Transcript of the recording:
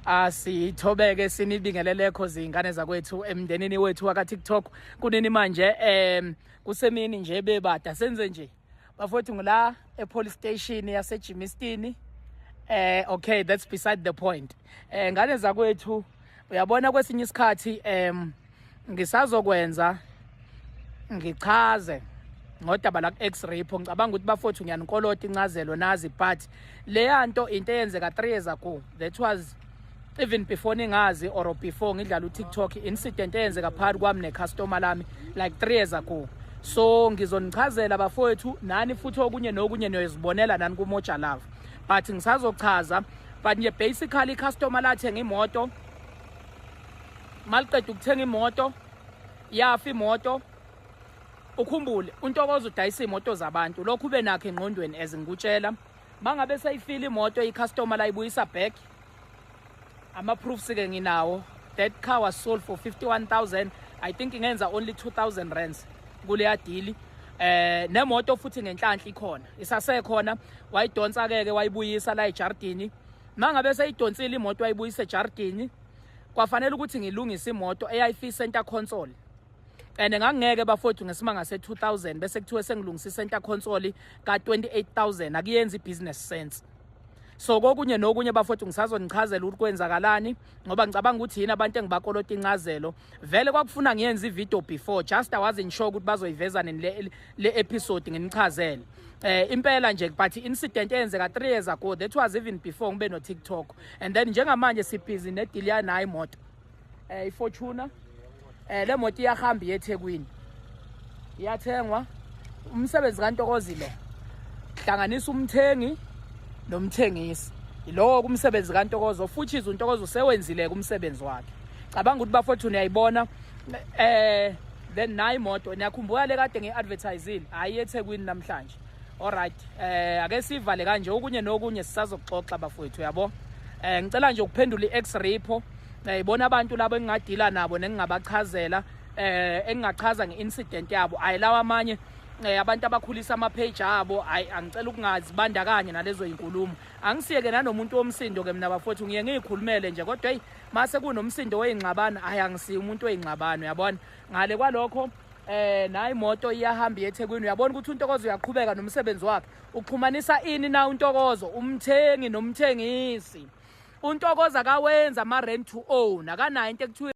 Asithobeke sinibingelelekho zingane zakwethu emndenini wethu waka TikTok. Kunini manje? Kusemini nje bebada senze nje. Bafowethu, ngila e police station yase Germiston. Okay, that's beside the point. Ngane zakwethu, uyabona kwesinye isikhathi ngisazokwenza ngichaze ngodaba la ku-X-Repo. Ngicabanga ukuthi, bafowethu, ngiyanikolota incazelo nazi, but leya nto into eyenzeka 3 years ago. That was even before ningazi or before ngidlala u-TikTok, incident eyenzeka phakathi kwami ne-customer lami like 3 years ago. So ngizonichazela, bafowethu, nani futhi okunye nokunye niyozibonela nani kuMoja Love, but ngisazochaza. But nje basically i-customer lathenga imoto, maliqeda ukuthenga imoto yafa imoto. Ukhumbule, uNtokozo udayisa iy'moto zabantu, lokhu ube nakho engqondweni as ngikutshela. Mangabe seyifile imoto, i-customer layibuyisa back. Ama-proofs-ke nginawo. That car was sold for 51,000. I think ngenza only 2000 rands kuleya deal. Nemoto futhi ngenhlanhla ikhona, isasekhona. Wayidonsa ke wayibuyisa la ejardini. Mangabe seyidonsile imoto wayibuyisa ejardini, kwafanele ukuthi ngilungise imoto eyayifi center console, and ngangeke, bafowethu, ngesimanga se-2000 bese kuthiwe sengilungisa i-center console ka-28,000. Akuyenzi i-business sense. So kokunye nokunye, bafowethu, ngisazonichazela ukuthi kwenzakalani, ngoba ngicabanga ukuthi yini abantu engibakolota incazelo. Vele kwakufuna ngiyenze i-video before, just I wasn't sure ukuthi bazoyiveza nini le episode nginichazele impela nje. But incident eyenzeka 3 years ago, that was even before ngibe no TikTok. And then njengamanje sibhizi ne-deal yanayo imoto, iFortuner. Le moto iyahamba iyeThekwini, iyathengwa. Umsebenzi kaNtokozi lo, hlanganisa umthengi nomthengisi. Yilowo kumsebenzi kaNtokozo futhi uNtokozo usewenzile kumsebenzi wakhe. Cabanga ukuthi, bafowethu, niyayibona. Then nayi imoto, niyakhumbula le kade ngi-advertisile, hayi, eThekwini namhlanje. Alright, ake sivale kanje, okunye nokunye sisazoxoxa, bafowethu, yabo. Ngicela nje ukuphendula i-X repo. Ibona abantu labo engingadila nabo nengingabachazela, engingachaza nge-incident yabo. Ayi, lawa amanye abantu abakhulisa ama-page abo, hayi, angicela ukungazibandakanye nalezo yinkulumo. Angisiyeke nanomuntu womsindo ke mina, bafowethu. Ngiye ngiyikhulumele nje, kodwa hey, mase kunomsindo wey'ngxabano, hayi, angisiye umuntu wey'ngxabano, uyabona. Ngale kwalokho, nayi imoto iyahamba iyeThekwini. Uyabona ukuthi uNtokozo uyaqhubeka nomsebenzi wakhe, uxhumanisa ini na uNtokozo? Umthengi nomthengisi. UNtokozo akawenza ama-rent to own, akanayo into ekuthiwa